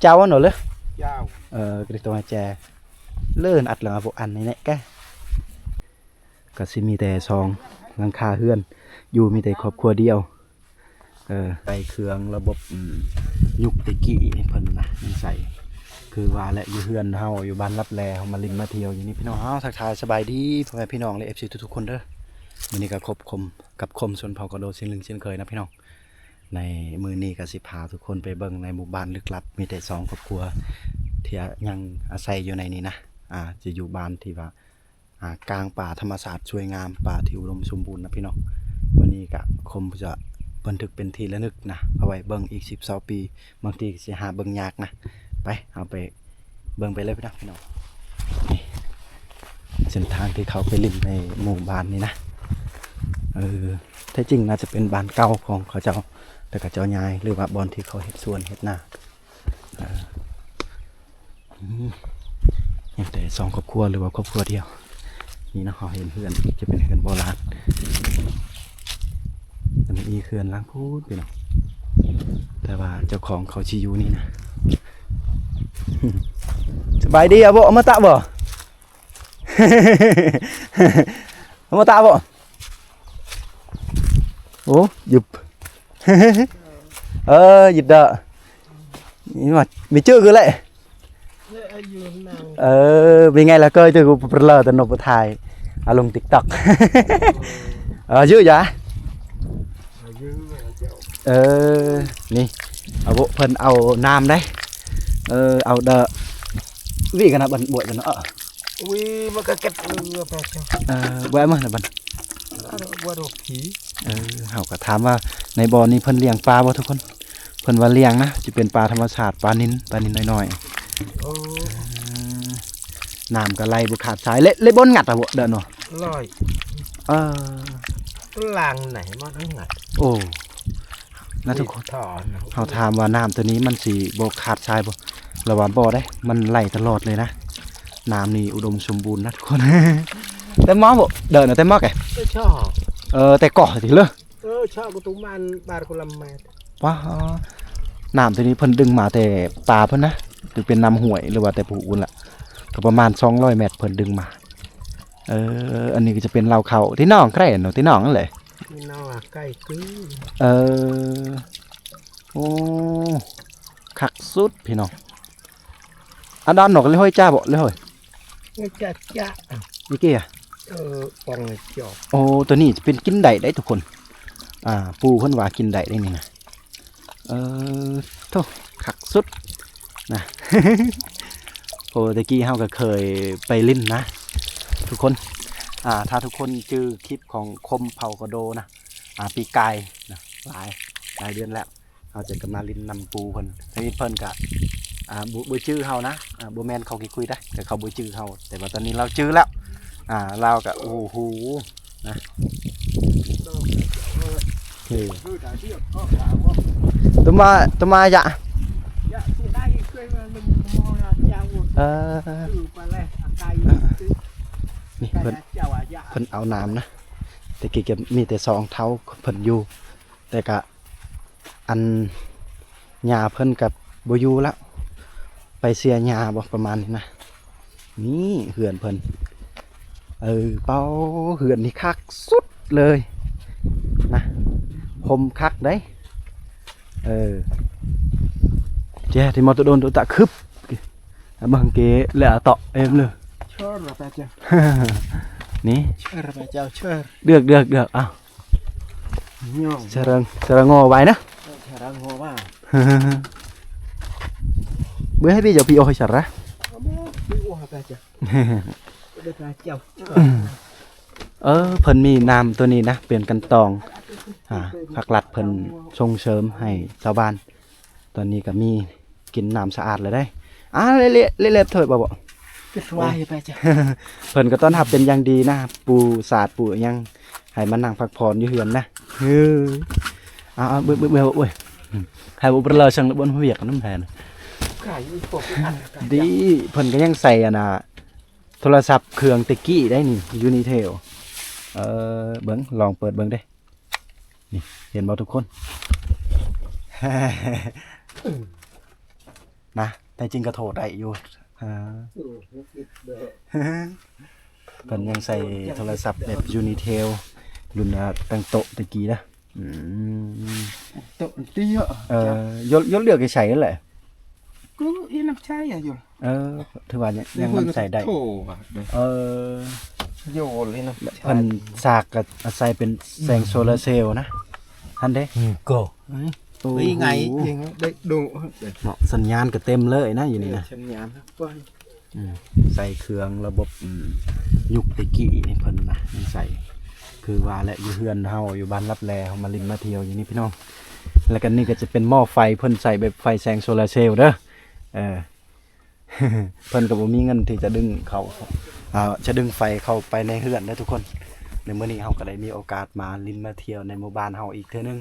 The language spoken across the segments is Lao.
ເຈົ້າເນາະເລີ ເຈົ້າ ເອີ ກະໄດ້ໂທຫາແຈເລີ ອັດເລື່ອງອາໂວອັນນີ້ແຫຼະກະ ກະຊິມີແຕ່ສອງຫຼັງຄາເຮືອນ ຢູ່ມີແຕ່ຄອບຄົວດຽວ. ເອີ ໃສ່ເຄື່ອງລະບົບ ອືມ ຍຸກແຕ່ກີ້ເພິ່ນນະ ຍັງໃສ່ ຄືວ່າແຫຼະ ຢູ່ເຮືອນເຮົາ ຢູ່ບ້ານລັບແລ ເຮົາມາຫຼິ້ນມາທ່ຽວຢູ່ນີ້ ພີ່ນ້ອງເຮົາ. ທັກທາຍສະບາຍດີພໍ່ແມ່ພີ່ນ້ອງ ແລະ ເອັຟຊີ ທຸກໆຄົນເດີ. ມື້ນີ້ກະພົບກັບຄົມ ກັບຄົມຊົນເຜົ່າກະໂດເຊັ່ນເຄີຍນະພີ່ນ້ອງ. ໃນມື້ນີ້ກະຊິພາທຸກຄົນໄປເບິ່ງໃນໝູ່ບ້ານລຶກລັບ ມີແຕ່ສອງຄອບຄົວທີ່ຍັງອາໄສຢູ່ໃນນີ້ນະ. ອາ ຈະຢູ່ບ້ານທີ່ວ່າ ອາ ກາງປ່າທຳມະຊາດສວຍງາມ ປ່າທີ່ອຸດົມສົມບູນນະພີ່ນ້ອງ. ມື້ນີ້ກະຄົມຈະບັນທຶກເປັນທີ່ລະນຶກນະ ເອົາໄວ້ເບິ່ງອີກສິບຊາວປີ ບາງທີຊິຫາເບິ່ງຍາກນະ. ໄປ ເຮົາໄປເບິ່ງໄປເລີຍພີ່ນ້ອງ. ນີ້ເສັ້ນທາງທີ່ເຂົ້າໄປຫຼິ້ນໃນໝູ່ບ້ານນີ້ນະ. ເອີ ແທ້ຈິງໜ້າຈະເປັນບ້ານເກົ່າຂອງເຂົາເຈົ້າ ແຕ່ເຂົາເຈົ້າຍ້າຍ ຫຼືວ່າບ່ອນທີ່ເຂົາເຮັດສວນເຮັດນາ. ເອີ ອືມ ຍັງແຕ່ສອງຄອບຄົວ ຫຼືວ່າຄອບຄົວດຽວນີ້ເນາະ. ເຮົາເຫັນເຮືອນ ຈະເປັນເຮືອນໂບລານ ແຕ່ມັນອີກເຮືອນຫຼັງພຸ້ນພີ່ນ້ອງ ແຕ່ວ່າເຈົ້າຂອງເຂົາຊິຢູ່ນີ້ນະ. ສະບາຍດີອາໂບ ອະມະຕະບໍ່? ອະມະຕະບໍ່? ໂອ້ ຢຸບ ເອີ ຢຸດເດີ ນີ້ມາ ມີຈື່ຄືແຫຼະ. ເອີ ເປັນໄງລະເກີຍ ເຈົ້າກໍປະເລີຕະນົບປະທາຍ ເອົາລົງຕິກຕັອກ ເອີ ຢູ່ຢາ ເອີ ນີ້ ເອົາ ເພິ່ນເອົານ້ຳໄດ໋ ເອີ ເອົາເດີ ວິກັນນະ ບັນບວຍກັນເນາະ. ອຸຍ ມັນກະເກັບເຫຼືອແປດເຈົ້າ ເອີ ແວະມານະບັນ ເອີ ເຮົາກະຖາມວ່າໃນບ່ອນນີ້ເພິ່ນລ້ຽງປາບໍ່ທຸກຄົນ? ເພິ່ນວ່າລ້ຽງນະ ຈະເປັນປາທຳມະຊາດ ປານິນ ປານິນນ້ອຍໆ. ໂອ້ ເອີ ນ້ຳກະໄຫຼບໍ່ຂາດສາຍ ເລະ ເລະ ບ່ອນງັດອະບໍ່ເດີເນາະ? ເອີ ລ້າງໄດ້ບໍ່ ທັງງັດ ໂອ້ ນະທຸກຄົນ ເຮົາຖາມວ່ານ້ຳໂຕນີ້ມັນຊິບໍ່ຂາດສາຍບໍ່? ລະວ່າບໍ່ເດ້ ມັນໄຫຼຕະຫຼອດເລີຍນະ ນ້ຳນີ້ອຸດົມສົມບູນນະທຸກຄົນ. ແຕ່ມາບໍ່ເດີນະ ແຕ່ມາແກ ເອີ ແຕ່ກໍຕິເລີ ເອີ ຊອກກະຕຸມານບາດກະລຳແມດ ວ້າ ນ້ຳໂຕນີ້ເພິ່ນດຶງມາແຕ່ປ່າພຸ້ນນະ ຫຼືເປັນນ້ຳຫ້ວຍ ຫຼືວ່າແຕ່ພູພຸ້ນລະ ກະປະມານສອງຮ້ອຍແມັດເພິ່ນດຶງມາ. ເອີ ອັນນີ້ກະຈະເປັນເລົ້າເຂົ້າ ທີ່ນ້ອງໃຄເນາະ ທີ່ນ້ອງນັ້ນແຫຼະ ທີ່ນ້ອງໃກຄື ເອີ ໂອ້ ຄັກສຸດພີ່ນ້ອງ. ອາດອນນອກເລີຍຫ້ອຍຈ້າບໍ່ເລີຍຫ້ອຍ ເອີ ຈ້າ ຈ້າ ອີເກຍ ເອີ ປອງຈອກ ໂອ້ ໂຕນີ້ຈະເປັນກິນໄດ້ເດ້ທຸກຄົນ ອ່າ ປູເພິ່ນວ່າກິນໄດ້ເດ້ນີ້ນະ. ເອີ ໂທ້ ຄັກສຸດນະ ໂອ້ ແຕ່ກີ້ເຮົາກະເຄີຍໄປຫຼິ້ນນະທຸກຄົນ. ອ່າ ຖ້າທຸກຄົນຈື່ຄລິບຂອງຄົມເຜົ່າກະໂດນະ ອ່າ ປີກາຍນະ ຫຼາຍ ຫຼາຍເດືອນແລ້ວ ເຮົາຈະກະມາຫຼິ້ນນຳປູເພິ່ນ ທຳອິດເພິ່ນກະ ອ່າ ບໍ່ ບໍ່ຈື່ເຮົານະ ອ່າ ບໍ່ແມ່ນເຂົາຂີ້ຄຸຍເດ້ ແຕ່ເຂົາບໍ່ຈື່ເຮົາ ແຕ່ວ່າຕອນນີ້ລາວຈື່ແລ້ວ ອ່າ ລາວກະ ໂອ້ໂຫ ນະ ໂອເຄ ຕົມມາ ຕົມມາຢະ ເອີ ນີ້ເພິ່ນ ເພິ່ນເອົານ້ຳນະ ແຕ່ກີ້ກະມີແຕ່ສອງເຖົ້າເພິ່ນຢູ່ ແຕ່ກະ ອັນ ຍ່າເພິ່ນກະບໍ່ຢູ່ລະ ໄປເສຍຫຍ້າບໍ່ ປະມານນີ້ນະ. ນີ້ເຮືອນເພິ່ນ ເອີ ເປົ້າ ເຮືອນນີ້ຄັກສຸດເລີຍນະ ຮົ່ມຄັກເດ້ ເອີ ແຈະທີ່ມາຕະດົນຕະຂຶບ ເບິ່ງເກ ແລະ ເຕາະເອັມເລີ ນີ້ ເດືອກ ເດືອກ ເດືອກ ເອົ້າ ສະລະ ສະລະງໍໄວ້ນະ ເອີ ສະລະງໍວ່າ ເບິ່ງໃຫ້ພີ່ເຈົ້າ ພີ່ໂອໃຫ້ສະລະ ເອີ ເພິ່ນມີນ້ຳໂຕນີ້ນະ ເປັນກັນຕອງ ອ່າ ພາກລັດເພິ່ນສົ່ງເສີມໃຫ້ຊາວບ້ານ ຕອນນີ້ກະມີ ກິນນ້ຳສະອາດແລ້ວເດ້ ອ່າ ເລະ ເລະ ເລະ ເລະ ເທີດບໍ່ ບໍ່ ເພິ່ນກະຕ້ອນຮັບເປັນຢ່າງດີນະ ປູສາດປູຫຍັງ ໃຫ້ມານັ່ງພັກຜ່ອນຢູ່ເຮືອນນະ ເອີ ເອົາ ເອົາ ເບິ່ງ ເບິ່ງ ເບິ່ງ ໂອ້ຍ ໃຫ້ບໍ່ເປີດເລີຍ ຈັ່ງລະບ່ອນວຽກນຳແພນ ດີ ເພິ່ນກະຍັງໃສ່ ອັນນ່າ ໂທລະສັບເຄື່ອງແຕ່ກີ້ໄດ໋ນີ້ ຢູ່ນີ້ແຖວ ເອີ ເບິ່ງ ລອງເປີດເບິ່ງເດ້ ນີ້ ເຫັນບໍ່ທຸກຄົນ? ນະ ແຕ່ຈິງກໍໂທໄດ້ຢູ່. ເອີ ເພິ່ນຍັງໃຊ້ໂທລະສັບແບບຢູນິເທວ ລຸ້ນ ອາ ຕັ້ງໂຕະແຕ່ກີ້ນະ. ອືມ ໂຕະມັນເຕ້ຍ. ເອີ ຍົນ ຍົນເລືອກໃຫ້ໃຊ້ນັ້ນແຫຼະ. ກໍອີນຳໃຊ້ອະ ຍົນ. ເອີ ຖືວ່າຍັງ ຍັງນຳໃຊ້ໄດ້. ໂທວ່າ ເອີ ໂຍນເລີຍນະ. ເພິ່ນສາກກໍອາໄສເປັນແສງໂຊລາເຊວນະ. ຫັ້ນເດ້ ອືມ ກໍ ໂອ້ໂຫ ໄດ້ດູເນາະ. ສັນຍານກໍເຕັມເລີຍນະ ຢູ່ນີ້ນະ. ເອີ ສັນຍານ ອືມ ໃສ່ເຄື່ອງລະບົບ ອືມ ຍຸກແຕ່ກີ້ນີ້ເພິ່ນນະ ໃສ່ ຄືວ່າແຫຼະ ຢູ່ເຮືອນເຮົາ ຢູ່ບ້ານລັບແລ ເຮົາມາຫຼິ້ນມາທ່ຽວຢູ່ນີ້ພີ່ນ້ອງ. ແລ້ວກໍນີ້ກໍຈະເປັນໝໍ້ໄຟ ເພິ່ນໃສ່ແບບໄຟແສງໂຊລາເຊວເດີ. ເອີ ເພິ່ນກໍບໍ່ມີເງິນທີ່ຈະດຶງເຂົ້າ ເອີ ຈະດຶງໄຟເຂົ້າໄປໃນເຮືອນເດີທຸກຄົນ. ໃນມື້ນີ້ເຮົາກໍໄດ້ມີໂອກາດມາຫຼິ້ນມາທ່ຽວໃນໝູ່ບ້ານເຮົາອີກເທື່ອໜຶ່ງ.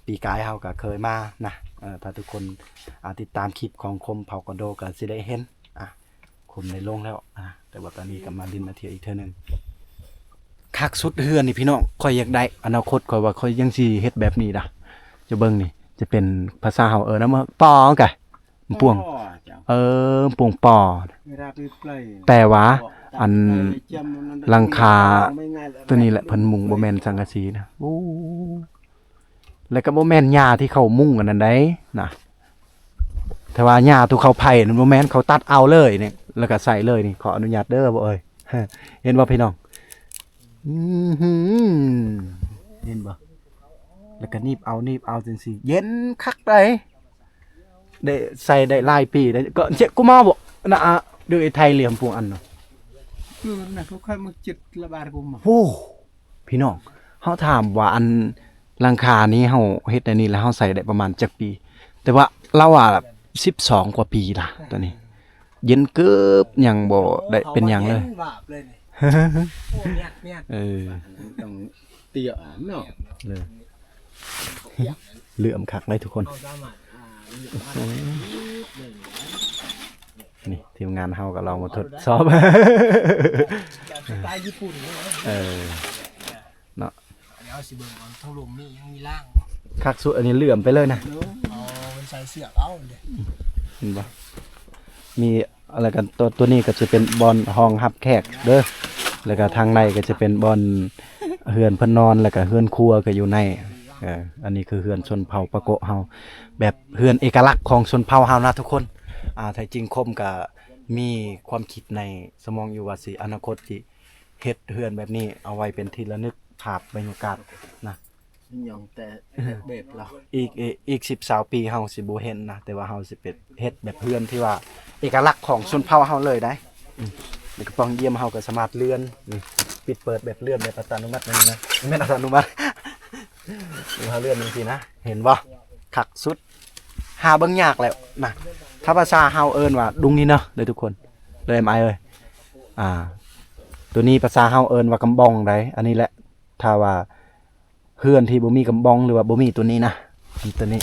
ປີກາຍເຮົາກໍເຄີຍມານະ. ເອີ ຖ້າທຸກຄົນ ອາ ຕິດຕາມຄລິບຂອງຄົມເຜົ່າກະໂດກໍຊິໄດ້ເຫັນ ອາ ຄົມໄດ້ລົງແລ້ວ ອາ ແຕ່ວ່າຕອນນີ້ກໍມາຫຼິ້ນມາທ່ຽວອີກເທື່ອໜຶ່ງ. ຄັກສຸດເຮືອນນີ້ພີ່ນ້ອງ ຂ້ອຍຢາກໄດ້ ອະນາຄົດຂ້ອຍວ່າຂ້ອຍຍັງຊິເຮັດແບບນີ້ດາ. ຈະເບິ່ງນີ້ ຈະເປັນພາສາເຮົາເອີ້ນວ່າ ປອງກະ ປວງ ເອີ ປວງປອ ແຕ່ວ່າອັນຫຼັງຄາຕົວນີ້ແຫຼະ ເພິ່ນມຸງບໍ່ແມ່ນສັງກະສີນະ. ໂອ້ ແລ້ວກໍບໍ່ແມ່ນຫຍ້າທີ່ເຂົາມຸງອັນນັ້ນໃດນະ ແຕ່ວ່າຫຍ້າທີ່ເຂົາໄຜ່ນັ້ນບໍ່ແມ່ນ ເຂົາຕັດເອົາເລີຍນີ້ ແລ້ວກໍໃສ່ເລີຍນີ້. ຂໍອະນຸຍາດເດີ ບໍ່ເອີຍ ເຫັນບໍ່ພີ່ນ້ອງ? ອື ເຫັນບໍ່? ແລ້ວກໍໜີບເອົາ ໜີບເອົາຈັ່ງຊີ້ ເຢັນຄັກໃດ. ໄດ້ໃສ່ໄດ້ຫຼາຍປີໄດ໋ ກໍເຈັກກູມາບໍ່ນະອາ. ເດີ ໄອ້ໄທຫຼຽມພວກອັນນະ ຄືນະ ພວກຂ້ອຍມາເຈັດລະບາດກູມາ. ໂອ້ ພີ່ນ້ອງ ເຮົາຖາມວ່າອັນຫຼັງຄານີ້ເຮົາເຮັດອັນນີ້ແລ້ວເຮົາໃສ່ໄດ້ປະມານຈັກປີ? ແຕ່ວ່າລາວວ່າສິບສອງກວ່າປີລະ ຕອນນີ້ເຢັນເກີບ ຍັງບໍ່ໄດ້ເປັນຫຍັງເລີຍ. ໂອ້ ແມ່ນໆ ເອີ ຕ້ອງ ເຕຍເນາະ ເລີຍ ເຫຼື້ອມຄັກເລີຍທຸກຄົນ. ນີ້ທີມງານເຮົາກໍລອງມາທົດສອບ ສະໄຕລ໌ຍີ່ປຸ່ນເນາະ ເອີ ເນາະ. ດຽວຊິເບິ່ງເອົາທາງລຸ່ມນີ້ຍັງມີລ່າງບໍ່ ຄັກສຸດ. ອັນນີ້ເຫຼື້ອມໄປເລີຍນະ ເອີ ມັນໃສ່ເຊືອກເອົາເດ້ ເຫັນບໍ່? ມີ ແລ້ວກໍຕົວ ຕົວນີ້ກໍຈະເປັນບ່ອນຮອງຮັບແຂກເດີ ແລ້ວກໍທາງໃນກໍຈະເປັນບ່ອນເຮືອນເພິ່ນນອນ ແລ້ວກໍເຮືອນຄົວກໍຢູ່ໃນ. ເອີ ອັນນີ້ຄືເຮືອນຊົນເຜົ່າປາໂກະເຮົາ ແບບເຮືອນເອກະລັກຂອງຊົນເຜົ່າເຮົານະທຸກຄົນ. ອາ ແທ້ຈິງຄົມກໍມີຄວາມຄິດໃນສະໝອງຢູ່ວ່າຊິ ອະນາຄົດຊິເຮັດເຮືອນແບບນີ້ເອົາໄວ້ເປັນທີ່ລະນຶກ ພາບບັນຍາກາດນະ ຍ້ອນແຕ່ແບບລາວ ອີກ ອີກສິບຊາວປີເຮົາຊິບໍ່ເຫັນນະ ແຕ່ວ່າເຮົາຊິໄປເຮັດແບບເຮືອນທີ່ວ່າເອກະລັກຂອງຊົນເຜົ່າເຮົາເລີຍໄດ໋. ອືມ ແລ້ວກະປ່ອງຢ້ຽມເຮົາກໍສາມາດເລື່ອນ ນີ້ ປິດເປີດແບບເລື່ອນແບບອັດຕະໂນມັດນັ້ນນະ ແມ່ນອັດຕະໂນມັດ ເຮົາເລື່ອນຈັ່ງຊີ້ນະ ເຫັນບໍ່? ຄັກສຸດ ຫາເບິ່ງຍາກແລ້ວນະ. ຖ້າພາສາເຮົາເອີ້ນວ່າດຸງນີ້ເນາະເດີທຸກຄົນ ເດີ ເອັມໄອ ເອີຍ. ອ່າ ຕົວນີ້ພາສາເຮົາເອີ້ນວ່າກຳບອງໄດ໋ ອັນນີ້ແຫຼະ ຖ້າວ່າ ເຮືອນທີ່ບໍ່ມີກຳບອງ ຫຼືວ່າບໍ່ມີຕົວນີ້ນະ ອັນຕົວນີ້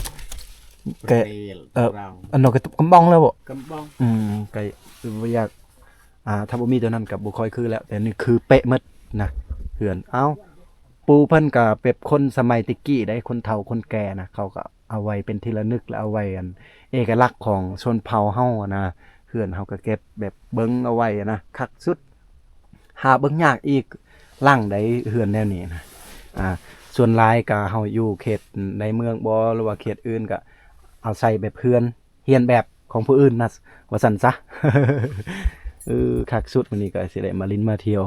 ແກະ ເອີ ອັນນັ້ນກໍກຳບອງແລ້ວບໍ່? ກຳບອງ ອືມ ກໍບໍ່ຢາກ ອ່າ ຖ້າບໍ່ມີຕົວນັ້ນກໍບໍ່ຄ່ອຍຄືແລ້ວ ແຕ່ນີ້ຄືເປະໝົດນະ ເຮືອນ. ເອົ້າ ປູ່ເພິ່ນກໍເປັນຄົນສະໄໝແຕ່ກີ້ໄດ໋ ຄົນເຖົ້າຄົນແກ່ນະ ເຂົາກໍເອົາໄວ້ເປັນທີ່ລະນຶກ ແລະ ເອົາໄວ້ອັນເອກະລັກຂອງຊົນເຜົ່າເຮົານະ. ເຮືອນເຮົາກໍເກັບແບບເບິ່ງເອົາໄວ້ນະ ຄັກສຸດ. ຫາເບິ່ງຍາກອີກຫຼັງໃດເຮືອນແນວນີ້ນະ. ອ່າ ສ່ວນຫຼາຍກະເຮົາຢູ່ເຂດໃນເມືອງບໍ ຫຼືວ່າເຂດອື່ນກະເອົາໃສ່ແບບເຮືອນ ຮຽນແບບຂອງຜູ້ອື່ນນະ ວ່າຊັ້ນຊະ. ເອີ ຄັກສຸດ ມື້ນີ້ກະຊິໄດ້ມາຫຼິ້ນມາທ່ຽວ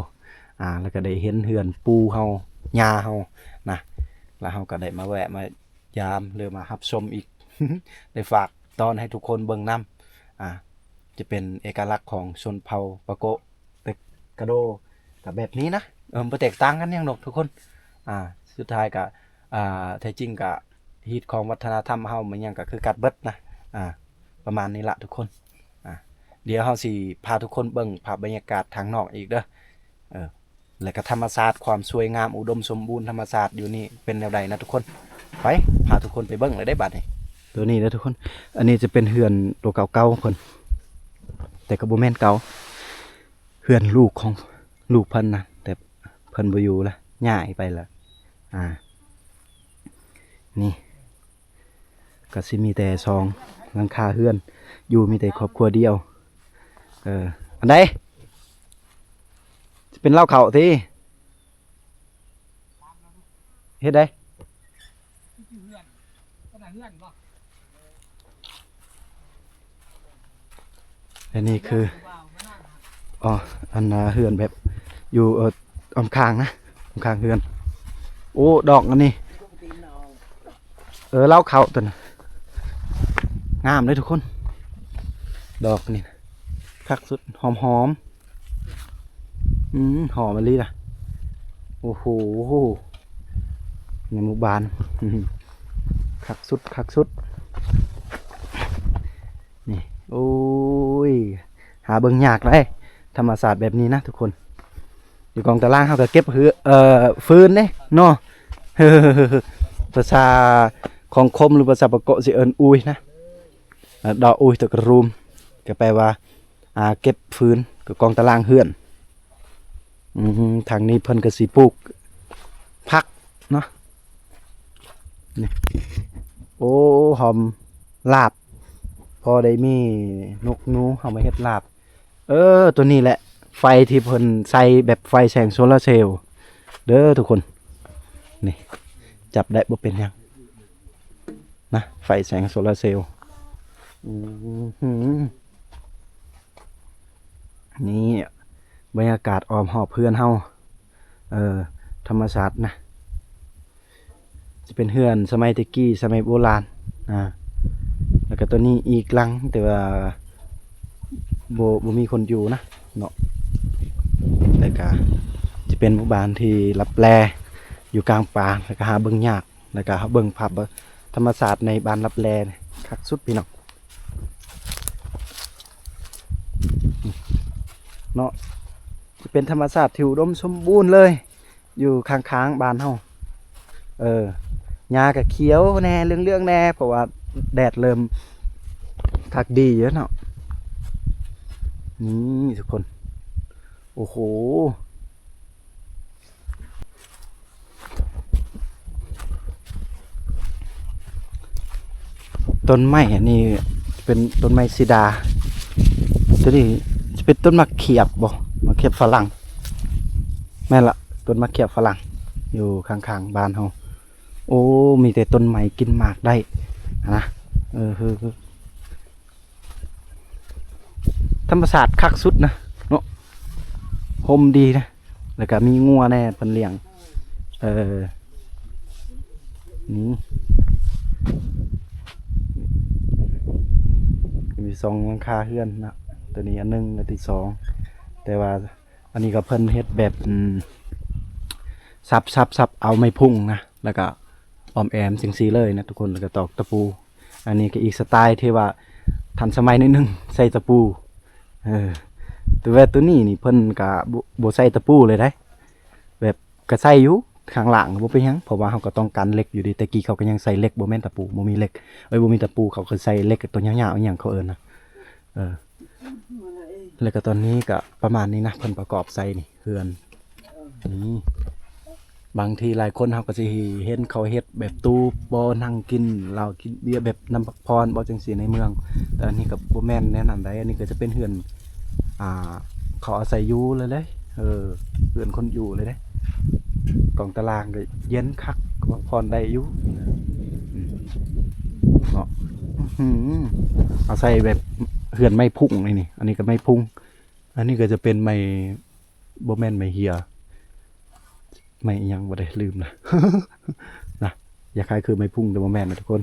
ອ່າ ແລ້ວກະໄດ້ເຫັນເຮືອນປູ່ເຮົາ ຍ່າເຮົານະ ແລ້ວເຮົາກະໄດ້ມາແວະມາ ຢາມ ຫຼືມາຮັບຊົມອີກ ໄດ້ຝາກຕ້ອນໃຫ້ທຸກຄົນເບິ່ງນຳ. ອ່າ ຈະເປັນເອກະລັກຂອງຊົນເຜົ່າປາໂກະ ແຕ່ກະໂດກະແບບນີ້ນະ ເອີ ບໍ່ແຕກຕ່າງກັນຫຍັງດອກທຸກຄົນ. ອ່າ ສຸດທ້າຍກະ ອ່າ ແທ້ຈິງກະຮີດຄອງວັດທະນະທຳເຮົາ ມັນຫຍັງກະຄືກັນເບິດນະ. ອ່າ ປະມານນີ້ລະທຸກຄົນ. ອ່າ ດຽວເຮົາຊິພາທຸກຄົນເບິ່ງພາບບັນຍາກາດທາງນອກອີກເດີ ເອີ. ແລະກະທຳມະຊາດ ຄວາມສວຍງາມອຸດົມສົມບູນທຳມະຊາດຢູ່ນີ້ເປັນແນວໃດນະທຸກຄົນ. ໄປ ພາທຸກຄົນໄປເບິ່ງເລີຍເດ້ບາດນີ້. ຕົວນີ້ເດີທຸກຄົນ ອັນນີ້ຈະເປັນເຮືອນຕົວເກົ່າໆເພິ່ນ ແຕ່ກໍບໍ່ແມ່ນເກົ່າ ເຮືອນລູກຂອງລູກເພິ່ນນະ ແຕ່ເພິ່ນບໍ່ຢູ່ລະ ຍ້າຍໄປລະ. ອ່າ ນີ້ ກໍຊິມີແຕ່ສອງຫຼັງຄາເຮືອນ ຢູ່ມີແຕ່ຄອບຄົວດຽວ. ເອີ ອັນໃດ ຊິເປັນລາວເຂົ້າຕິ ເຮັດໃດ ອັນນີ້ຄື ອໍ ອັນນ່າ ເຮືອນແບບຢູ່ ເອີ ອ້ອມຂ້າງນະ ອ້ອມຂ້າງເຮືອນ. ໂອ້ ດອກອັນນີ້ ເອີ ລາວເຂົ້າຕົວນັ້ນ ງາມເດ້ທຸກຄົນ ດອກນີ້ນະ ຄັກສຸດ ຫອມໆ. ອືມ ຫອມອີ່ຫຼີນະ. ໂອ້ໂຫ ໃນໝູ່ບ້ານ ຄັກສຸດ ຄັກສຸດ ນີ້. ໂອ້ຍ ຫາເບິ່ງຍາກເດ້ ທຳມະຊາດແບບນີ້ນະທຸກຄົນ. ຢູ່ກອງຕາລາງເຮົາກໍເກັບ ເອີ ຟືນເດ້ເນາະ ພາສາຂອງຄົມ ຫຼື ພາສາປາກເກາະຊິເອີ້ນອູຍນະ ເອີ ດອກອູຍ ຕະກະຣູມ ກໍແປວ່າ ອ່າ ເກັບຟືນ ກໍກອງຕາລາງເຮືອນ. ອືມ ທາງນີ້ເພິ່ນກໍຊິປູກຜັກເນາະ ນີ້. ໂອ້ ຫອມລາບ ພໍໄດ້ມີນົກໜູ ເຮົາມາເຮັດລາບ. ເອີ ຕົວນີ້ແຫຼະ ໄຟທີ່ເພິ່ນໃສ່ແບບໄຟແສງໂຊລາເຊວເດີທຸກຄົນ. ນີ້ ຈັບໄດ້ ບໍ່ເປັນຫຍັງນະ ໄຟແສງໂຊລາເຊວ. ອືມ ນີ້ ບັນຍາກາດອ້ອມຮອບເຮືອນເຮົາ ເອີ ທຳມະຊາດນະ. ຈະເປັນເຮືອນສະໄໝແຕ່ກີ້ ສະໄໝໂບລານ ອ່າ ແລ້ວກໍຕົວນີ້ອີກຫຼັງ ແຕ່ວ່າບໍ່ ບໍ່ມີຄົນຢູ່ນະເນາະ. ແລ້ວກໍຈະເປັນໝູ່ບ້ານທີ່ລັບແລ ຢູ່ກາງປ່າ ແລ້ວກໍຫາເບິ່ງຍາກ ແລ້ວກໍເຮົາເບິ່ງພາບ ທຳມະຊາດໃນບ້ານລັບແລ ຄັກສຸດພີ່ນ້ອງເນາະ. ຈະເປັນທຳມະຊາດທີ່ອຸດົມສົມບູນເລີຍ ຢູ່ຂ້າງໆບ້ານເຮົາ ເອີ ຫຍ້າກໍຂຽວແດ່ ເຫຼືອງໆແດ່ ເພາະວ່າແດດເລີ່ມຄັກດີຢູ່ເນາະ. ນີ້ທຸກຄົນ ໂອ້ໂຫ ຕົ້ນໄມ້ອັນນີ້ເປັນຕົ້ນໄມ້ຊີດາ ຕົວນີ້ຈະເປັນຕົ້ນໝາກຂຽບບໍ ໝາກຂຽບຝຣັ່ງ ແມ່ນລະ ຕົ້ນໝາກຂຽບຝຣັ່ງ ຢູ່ຂ້າງໆບ້ານເຮົາ. ໂອ້ ມີແຕ່ຕົ້ນໄມ້ກິນໝາກໄດ້ຫັ້ນນະ ເອີ ຄື ທຳມະຊາດຄັກສຸດນະເນາະ ຮົ່ມດີນະ ແລ້ວກະມີງົວແດ່ເພິ່ນລ້ຽງ ເອີ ນີ້ ມີສອງຫຼັງຄາເຮືອນນະ ຕົວນີ້ອັນໜຶ່ງ ແລະ ທີ່ສອງ ແຕ່ວ່າອັນນີ້ກໍເພິ່ນເຮັດແບບ ອືມ ສັບໆໆ ເອົາໄມ້ພຸ້ງນະ ແລ້ວກະອ້ອມແອ້ມຈັ່ງຊີ້ເລີຍນະທຸກຄົນ ແລ້ວກະຕອກຕະປູ. ອັນນີ້ກໍອີກສະໄຕທີ່ວ່າທັນສະໄໝໜ້ອຍໜຶ່ງ ໃສ່ຕະປູ ເອີ ແຕ່ວ່າຕົວນີ້ນີ້ເພິ່ນກໍບໍ່ ບໍ່ໃສ່ຕະປູເລີຍເດ້ ແບບກໍໃສ່ຢູ່ຂ້າງລ່າງກໍບໍ່ເປັນຫຍັງ ເພາະວ່າເຮົາກໍຕ້ອງການເຫຼັກຢູ່ເດ້. ແຕ່ກີ້ເຂົາກໍຍັງໃສ່ເຫຼັກ ບໍ່ແມ່ນຕະປູ ບໍ່ມີເຫຼັກ ເອີຍ ບໍ່ມີຕະປູ ເຂົາກໍໃສ່ເຫຼັກຕົວຍາວໆ ອີ່ຫຍັງເຂົາເອີ້ນນະ ເອີ ແລ້ວກໍຕອນນີ້ກໍປະມານນີ້ນະ ເພິ່ນປະກອບໃສ່ນີ້ເຮືອນ ນີ້ ບາງທີຫຼາຍຄົນເຮົາກໍຊິເຫັນເຂົາເຮັດແບບຕູບບໍ່ ນັ່ງກິນເຫຼົ້າກິນເບຍແບບນຳພັກຜ່ອນບໍ່ ຈັ່ງຊີ້ໃນເມືອງ ແຕ່ອັນນີ້ກໍບໍ່ແມ່ນແນວນັ້ນໃດ໋. ອັນນີ້ກໍຈະເປັນເຮືອນ ອ່າ ເຂົາອາໄສຢູ່ເລີຍເດ້ ເອີ ເຮືອນຄົນຢູ່ເລີຍເດ້ ກອງຕາລາງກໍເຢັນຄັກ ພັກຜ່ອນໄດ້ຢູ່ ອືມ ເນາະ ອື ອາໄສແບບເຮືອນໄມ້ພຸ້ງນີ້ ອັນນີ້ກໍໄມ້ພຸ້ງ ອັນນີ້ກໍຈະເປັນໄມ້ ບໍ່ແມ່ນໄມ້ເຫື່ອ ໄມ້ອີ່ຫຍັງບໍ່ໄດ້ ລືມລະ ນະ ຄ້າຍໆຄືໄມ້ພຸ້ງ ແຕ່ບໍ່ແມ່ນນະທຸກຄົນ.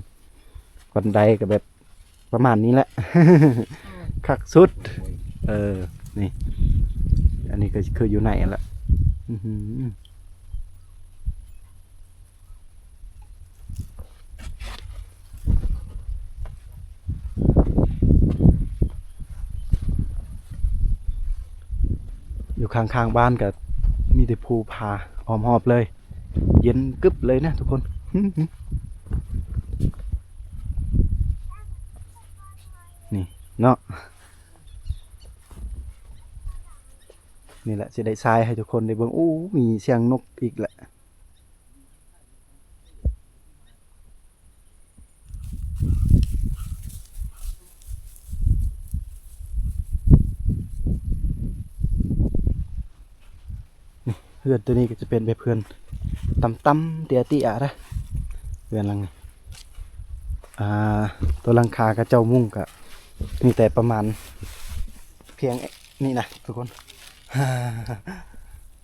ບັນໄດກໍແບບປະມານນີ້ແຫຼະ ຄັກສຸດ ເອີ ນີ້ ອັນນີ້ກໍຄືຢູ່ໃນຫັ້ນແຫຼະ ອື ຢູ່ຂ້າງໆບ້ານກໍມີແຕ່ພູຜາອ້ອມຮອບເລີຍ ເຢັນກຶບເລີຍນະທຸກຄົນ. ນີ້ເນາະ ນີ້ແຫຼະ ຊິໄດ້ຖ່າຍໃຫ້ທຸກຄົນໄດ້ເບິ່ງ. ໂອ້ ມີສຽງນົກອີກແຫຼະ. ເຮືອນໂຕນີ້ກໍຈະເປັນແບບເຮືອນຕ່ຳໆ ເຕ້ຍໆ ນະ ເຮືອນຫຼັງນີ້. ອ່າ ໂຕຫຼັງຄາຂະເຈົ້າມຸງກໍມີແຕ່ປະມານພຽງນີ້ນະທຸກຄົນ.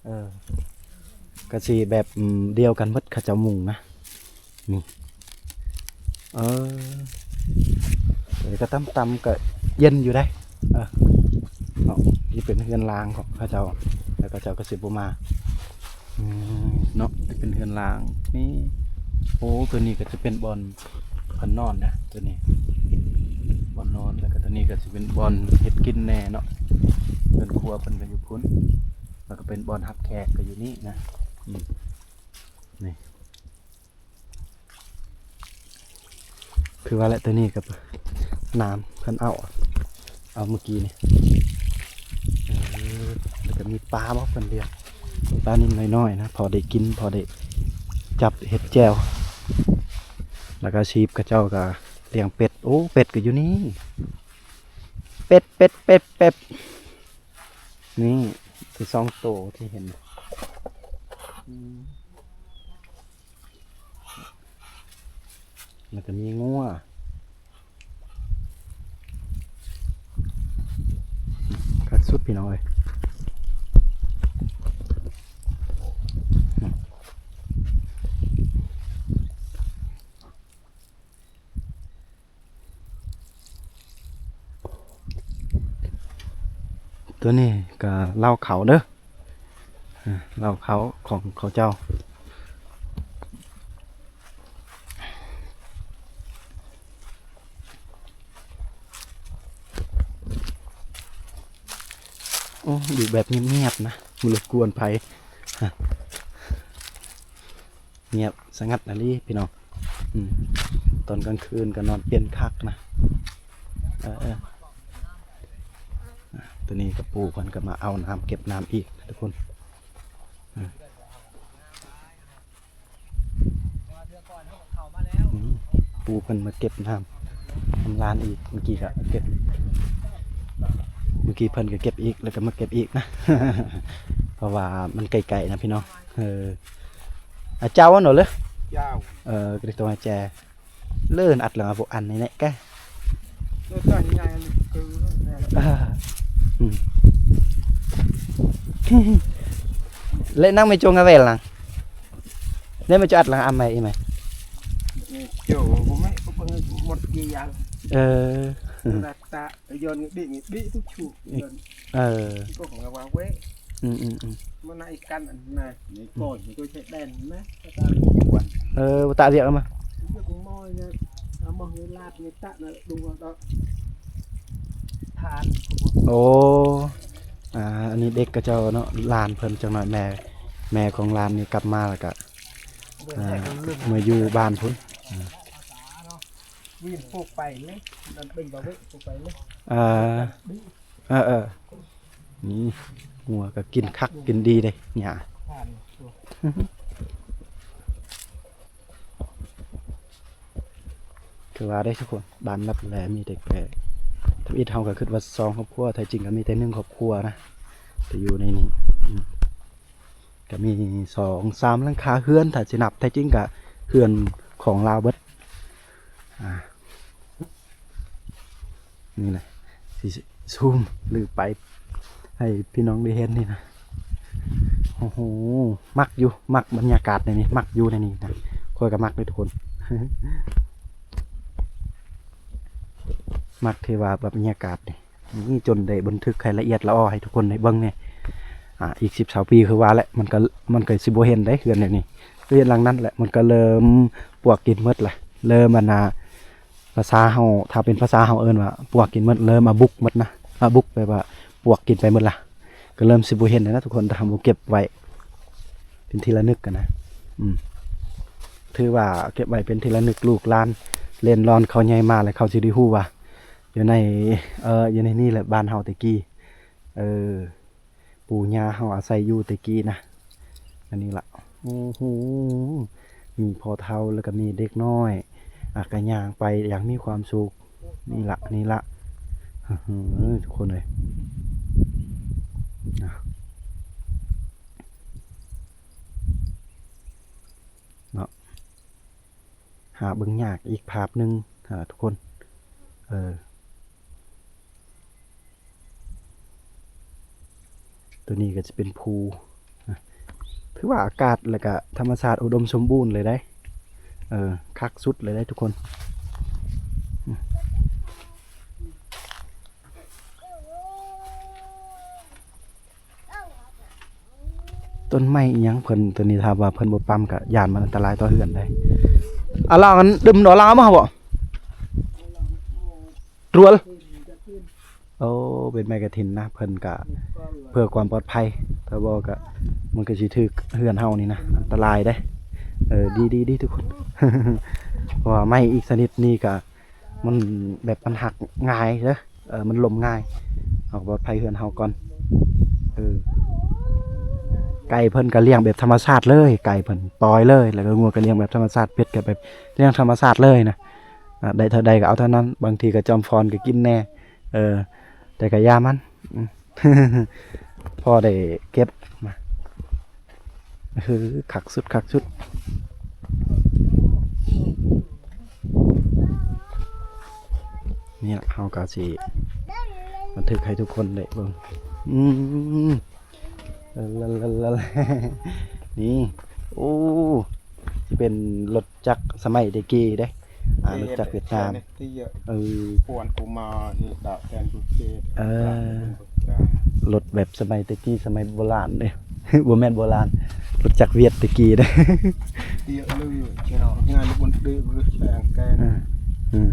ເອີ ກໍຊິແບບ ອືມ ດຽວກັນໝົດ ຂະເຈົ້າມຸງນະ. ນີ້ ເອີ ແຕ່ກໍຕ່ຳໆ ກໍເຢັນຢູ່ເດ້. ເອີ ເນາະ ທີ່ເປັນເຮືອນລ້າງຂອງເຂົາເຈົ້າ ແລ້ວເຂົາເຈົ້າກໍຊິບໍ່ມາ ອືມ ເນາະ ທີ່ເປັນເຮືອນລ້າງນີ້. ໂອ້ ໂຕນີ້ກໍຈະເປັນບ່ອນ ບ່ອນນອນນະ ໂຕນີ້ບ່ອນນອນ. ແລ້ວກໍໂຕນີ້ກໍຊິເປັນບ່ອນເຮັດກິນແດ່ເນາະ ເຮືອນຄົວເພິ່ນກໍຢູ່ພຸ້ນ. ແລ້ວກໍເປັນບ່ອນຮັບແຂກກໍຢູ່ນີ້ນະ. ອືມ ນີ້ ຄືວ່າແຫຼະ ໂຕນີ້ກໍນ້ຳເພິ່ນເອົາ ເອົາມື້ກີ້ນີ້. ເອີ ແລ້ວກໍມີປາບໍ ເພິ່ນລ້ຽງປານິນນ້ອຍໆ ນະ ພໍໄດ້ກິນ ພໍໄດ້ຈັບເຮັດແຈ່ວ. ແລ້ວກໍຊີບຂະເຈົ້າກໍລ້ຽງເປັດ. ໂອ້ ເປັດກໍຢູ່ນີ້ ເປັດ ເປັດ ເປັດ ເປັດ ນີ້ ຄືສອງໂຕທີ່ເຫັນ ອືມ. ແລ້ວກໍມີງົວ ຄັກສຸດພີ່ນ້ອງເອີຍ. ໂຕນີ້ກໍເລົ້າເຂົ້າເດີ ເລົ້າເຂົ້າຂອງເຂົາເຈົ້າ. ໂອ້ ຢູ່ແບບງຽບໆ ນະ ບໍ່ລົບກວນໃຜ ງຽບສະຫງັດອີ່ຫຼີພີ່ນ້ອງ. ອືມ ຕອນກາງຄືນກໍນອນເຢັນຄັກນະ. ເອີ ເອີ ໂຕນີ້ກໍປູ່ເພິ່ນກໍມາເອົານ້ຳ ເກັບນ້ຳອີກນະທຸກຄົນ. ອືມ ອືມ ປູ່ເພິ່ນມາເກັບນ້ຳ ນ້ຳລານອີກ. ເມື່ອກີ້ກໍເກັບ ເມື່ອກີ້ເພິ່ນກໍເກັບອີກ ແລ້ວກໍມາເກັບອີກນະ ເພາະວ່າມັນໄກໆ ນະພີ່ນ້ອງ. ເອີ ອາເຈົ້າເນາະເລີ ເຈົ້າ ເອີ ກະລິໂຕອາແຈ ເລີນອັດລະອາໂບອັນນີ້ແຫຼະກະ ເອີ ອືມ ເລະນັງເມໂຈງາເວລນັງ ເລະເມໂຈອັດລະອາໄມອີໄມ ເອີ Yo, como é que vos mordíais? ເອີ Rata, yon ngedik ngedik tu cu. Yon. ເອີ Kok ngawak wek. ອືມ ອືມ ອືມ Mana ikan nah. Ni koi, ni koi cek den nah. Kata iwan. ເອີ ບໍ່ຕາກວຽກແລ້ວມາ Yo, kok moi nya. Amoh ngelat ngetak na dua tok. Than. ໂອ້ ອ່າ ອັນນີ້ເດັກຂະເຈົ້າເນາະ ຫຼານເພິ່ນ. ຈັກໜ້ອຍແມ່ ແມ່ຂອງຫຼານນີ້ກັບມາແລ້ວກະ ອ່າ ເມືອຢູ່ບ້ານພຸ້ນ. ອ່າ ເອີ ເອີ ເອີ ນີ້ ງົວກໍກິນຄັກກິນດີເດ້ ຫຍ້າ. ຄືວ່າໄດ້ທຸກຄົນ ບ້ານລັບແລມີແຕ່ແກ່ ທຳອິດເຮົາກໍຄິດວ່າສອງຄອບຄົວ ແທ້ຈິງກໍມີແຕ່ໜຶ່ງຄອບຄົວນະ ທີ່ຢູ່ໃນນີ້. ອືມ ກໍມີສອງສາມຫຼັງຄາເຮືອນ ຖ້າຊິນັບ ແທ້ຈິງກະເຮືອນຂອງລາວເບິດ. ອ່າ ນີ້ນະ ຊິຊູມຫຼືໄປໃຫ້ພີ່ນ້ອງໄດ້ເຫັນນີ້ນະ. ໂອ້ໂຫ ມັກຢູ່ ມັກບັນຍາກາດໃນນີ້ ມັກຢູ່ໃນນີ້ນະ. ຂ້ອຍກໍມັກເດ້ທຸກຄົນ ມັກທີ່ວ່າບັນຍາກາດນີ້. ນີ້ຈົນໄດ້ບັນທຶກໃຫ້ລະອຽດລະອໍໃຫ້ທຸກຄົນໄດ້ເບິ່ງແດ່. ອ່າ ອີກສິບຊາວປີຄືວ່າແຫຼະ ມັນກໍ ມັນກໍຊິບໍ່ເຫັນໄດ໋ເຮືອນແນວນີ້. ເຮືອນຫຼັງນັ້ນແຫຼະ ມັນກໍເລີ່ມປວກກິນໝົດລະ ເລີ່ມ ອັນນ່າ ພາສາເຮົາ ຖ້າເປັນພາສາເຮົາເອີ້ນວ່າປວກກິນໝົດ ເລີ່ມອາບຸກໝົດນະ. ອາບຸກແປວ່າປວກກິນໄປໝົດລະ ກໍເລີ່ມຊິບໍ່ເຫັນແລ້ວນະທຸກຄົນ ຖ້າເຮົາບໍ່ເກັບໄວ້ເປັນທີ່ລະນຶກຫັ້ນນະ. ອືມ ຖືວ່າເກັບໄວ້ເປັນທີ່ລະນຶກ ລູກຫຼານເລນລອນເຂົາໃຫຍ່ມາແລ້ວ ເຂົາຊິໄດ້ຮູ້ວ່າ ຢູ່ໃນ ເອີ ຢູ່ໃນນີ້ແຫຼະ ບ້ານເຮົາແຕ່ກີ້ ເອີ ປູ່ຍ່າເຮົາອາໄສຢູ່ແຕ່ກີ້ນະ. ອັນນີ້ລະ ໂອ້ໂຫ ມີພໍ່ເຖົ້າ ແລ້ວກໍມີເດັກນ້ອຍ ອາ ກໍຍ່າງໄປຢ່າງມີຄວາມສຸກ. ນີ້ລະ ນີ້ລະ ເອີ ທຸກຄົນເອີຍ ນະ. ຫາເບິ່ງຍາກອີກພາບໜຶ່ງ ຫາທຸກຄົນ ເອີ ຕົວນີ້ກໍຈະເປັນພູ ນະ ຖືວ່າອາກາດ ແລ້ວກະທຳມະຊາດອຸດົມສົມບູນເລີຍເດ້ ເອີ ຄັກສຸດເລີຍເດ້ທຸກຄົນ. ຕົ້ນໄມ້ອີ່ຫຍັງເພິ່ນ ຕົວນີ້ຖ້າວ່າເພິ່ນບໍ່ປ້ຳກໍຢ້ານມັນອັນຕະລາຍຕໍ່ເຮືອນໄດ໋. ອາ ລາວອັນດຶມເນາະ ລາວມາບໍ່? ຕຣວນ ໂອ້ ເປັນໄມ້ກະຖິນນະ ເພິ່ນກະເພື່ອຄວາມປອດໄພ ຖ້າບໍ່ກະມັນກະຊິຖືກເຮືອນເຮົານີ້ນະ ອັນຕະລາຍເດ້. ເອີ ດີໆໆ ທຸກຄົນ ເພາະວ່າໄມ້ອີກຊະນິດນີ້ກະ ມັນແບບມັນຫັກງ່າຍເດີ ເອີ ມັນລົ້ມງ່າຍ ເຮົາກໍປອດໄພເຮືອນເຮົາກ່ອນ. ເອີ ໄກ່ເພິ່ນກໍລ້ຽງແບບທຳມະຊາດເລີຍ ໄກ່ເພິ່ນປ່ອຍເລີຍ ແລ້ວກໍງົວກໍລ້ຽງແບບທຳມະຊາດ ເປັດກໍແບບລ້ຽງທຳມະຊາດເລີຍນະ. ອາ ໄດ້ເທົ່າໃດກໍເອົາເທົ່ານັ້ນ ບາງທີກໍຈອມຟອນກໍກິນແດ່ ເອີ ແຕ່ກໍຢ່າມັນ ອືມ ພໍໄດ້ເກັບມາ. ເອີ ຄັກສຸດ ຄັກສຸດ. ນີ້ລະ ເຮົາກໍຊິບັນທຶກໃຫ້ທຸກຄົນໄດ້ເບິ່ງ. ອືມ ລາລາລາລາ ນີ້ ໂອ້ ເປັນລົດຈັກສະໄໝແຕ່ກີ້ເດ້. ອາ ລົດຈັກຫວຽດນາມ ເອີ ເອີ ລົດແບບສະໄໝແຕ່ກີ້ ສະໄໝໂບລານເດ້ ບໍ່ແມ່ນໂບລານ ລົດຈັກຫວຽດແຕ່ກີ້ເດ້. ເອີ ອືມ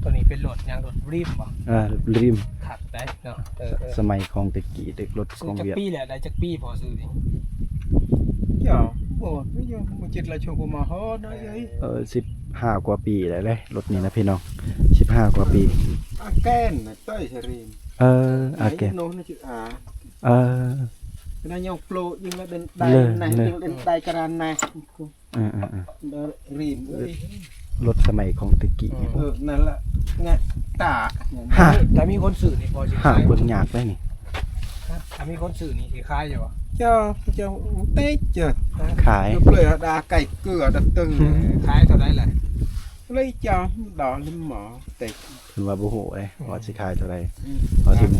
ຕົວນີ້ເປັນລົດຫຍັງ? ລົດຣີມບໍ່? ອາ ຣີມ ຄັກໄດ໋ເນາະ. ເອີ ເອີ ສະໄໝຂອງແຕ່ກີ້ເດ້ ລົດຂອງຫວຽດ. ຈັກປີແລ້ວ? ໄດ້ຈັກປີພໍຊື້ນີ້? ເຈົ້າ ໂອ້ ຍັງບໍ່ເຈັດລະຊົງມາຮອດນະ. ເອີ ເອີ ສິບຫ້າກວ່າປີແລ້ວເດ້ ລົດນີ້ນະພີ່ນ້ອງ ສິບຫ້າກວ່າປີ. ອາແກນນະ ຕ້ອຍສະຣີມ ເອີ ອາແກນ ເອີ ນະຍອງໂປຍິງລະເປັນໄດນະ ເປັນໄດກະຣານນະ. ເອີໆໆ ຣີມເອີຍ ລົດສະໄໝຂອງແຕ່ກີ້. ເອີ ນັ້ນລະ ງະຕາ ຖ້າມີຄົນຊື້ນີ້ພໍຊິຂາຍ ເບິ່ງຍາກເດ້ນີ້. ຖ້າມີຄົນຊື້ນີ້ຊິຂາຍຢູ່ບໍ່? ເຈົ້າ ເຈົ້າເຕັກເຈົ້າ ຂາຍ ເປືອດາໄກ່ເກືອດະຕຶງ. ຂາຍເທົ່າໃດລະ? ເລີຍເຈົ້າ ດອກລິມໝໍເຕັກ ເພິ່ນວ່າບໍ່ຮູ້ເດ້ ອືມ ວ່າຊິຂາຍເທົ່າໃດ. ອືມ ເພາະທີມ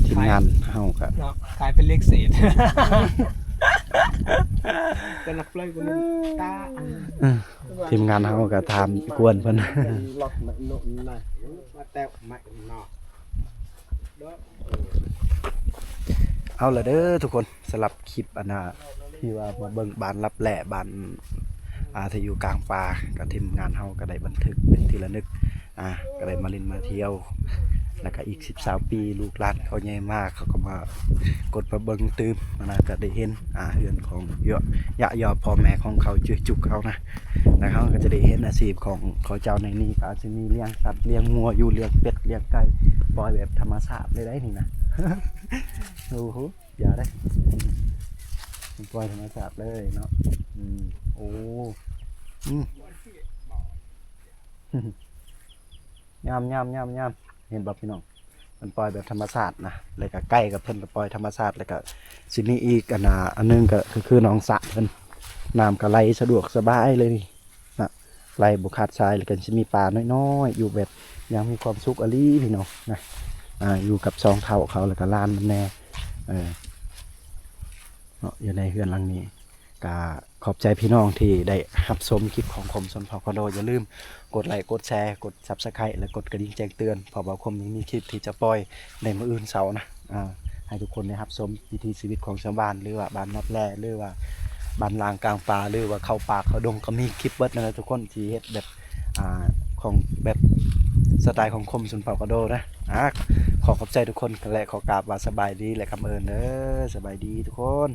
ທີມງານເຮົາກະເນາະ ຂາຍເປັນເລກເສດ ແຕ່ລະເປີຍບໍ່ມີຕາ. ເອີ ທີມງານເຮົາກະຖາມກວນເພິ່ນ. ເອົາລະເດີທຸກຄົນ ສຳລັບ ຄລິບອັນນ່າ ທີ່ວ່າມາເບິ່ງບ້ານລັບແລ ບ້ານ ອາ ທີ່ຢູ່ກາງປ່າ ກໍທີມງານເຮົາກໍໄດ້ບັນທຶກເປັນທີ່ລະນຶກ ອາ ກໍໄດ້ມາຫຼິ້ນມາທ່ຽວ ແລ້ວກໍອີກສິບຊາວປີ ລູກຫຼານເຂົາໃຫຍ່ມາ ເຂົາກໍມາກົດມາເບິ່ງຕື່ມນະ ກໍໄດ້ເຫັນ ອາ ເຮືອນຂອງ ຍະ ຍະຢອ ພໍ່ແມ່ຂອງເຂົາ ເຈືອຍຈຸກເຮົານະ ແລ້ວເຮົາກໍຈະໄດ້ເຫັນອາຊີບຂອງເຂົາເຈົ້າໃນນີ້ ກໍອາດຈະມີລ້ຽງສັດ ລ້ຽງງົວຢູ່ ລ້ຽງເປັດ ລ້ຽງໄກ່ ປ່ອຍແບບທຳມະຊາດເລີຍໄດ໋ນີ້ນະ. ໂອ້ໂຫ ຢ່າເດ້ ມັນປ່ອຍທຳມະຊາດເລີຍເນາະ. ອືມ ໂອ້ ອືມ ຍາມໆໆໆ ເຫັນບໍ່ພີ່ນ້ອງ? ມັນປ່ອຍແບບທຳມະຊາດນະ ແລ້ວກະໄກ່ກັບເພິ່ນກະປ່ອຍທຳມະຊາດ ແລ້ວກະຊິມີອີກອັນນ່າ ອັນໜຶ່ງກະຄື ຄືໜອງສະເພິ່ນ ນ້ຳກະໄຫຼສະດວກສະບາຍເລີຍນີ້ນະ ໄຫຼບໍ່ຂາດສາຍ ແລ້ວກະຊິມີປານ້ອຍໆ ຢູ່ແບບຢ່າງມີຄວາມສຸກອີ່ຫຼີພີ່ນ້ອງນະ. ອາ ຢູ່ກັບສອງເຖົ້າເຂົາ ແລ້ວກະຫຼານນຳແດ່ ເອີ ເນາະ ຢູ່ໃນເຮືອນຫຼັງນີ້. ກະຂອບໃຈພີ່ນ້ອງທີ່ໄດ້ຮັບຊົມຄລິບຂອງຄົມຊົນເຜົ່າກະໂດ. ຢ່າລືມກົດໄລ ກົດແຊ ກົດ Subscribe ແລະ ກົດກະດິ່ງແຈ້ງເຕືອນ ເພາະວ່າຄົມຍັງມີຄລິບທີ່ຈະປ່ອຍໃນມື້ອື່ນເສົານະ ອາ ໃຫ້ທຸກຄົນໄດ້ຮັບຊົມວິຖີຊີວິດຂອງຊາວບ້ານ ຫຼືວ່າບ້ານລັບແລ ຫຼືວ່າບ້ານລ່າງກາງປ່າ ຫຼືວ່າເຂົ້າປ່າເຂົ້າດົງ ກໍມີຄລິບເບິດນັ້ນແຫຼະທຸກຄົນ ທີ່ເຮັດແບບ ອາ ຂອງແບບສະໄຕຂອງຄົມຊົນເຜົ່າກະໂດນະ. ອາ ຂໍຂອບໃຈທຸກຄົນ ແລະ ຂໍກາບວ່າສະບາຍດີ ແລະ ຄຳເອີນເດີ. ສະບາຍດີທຸກຄົນ.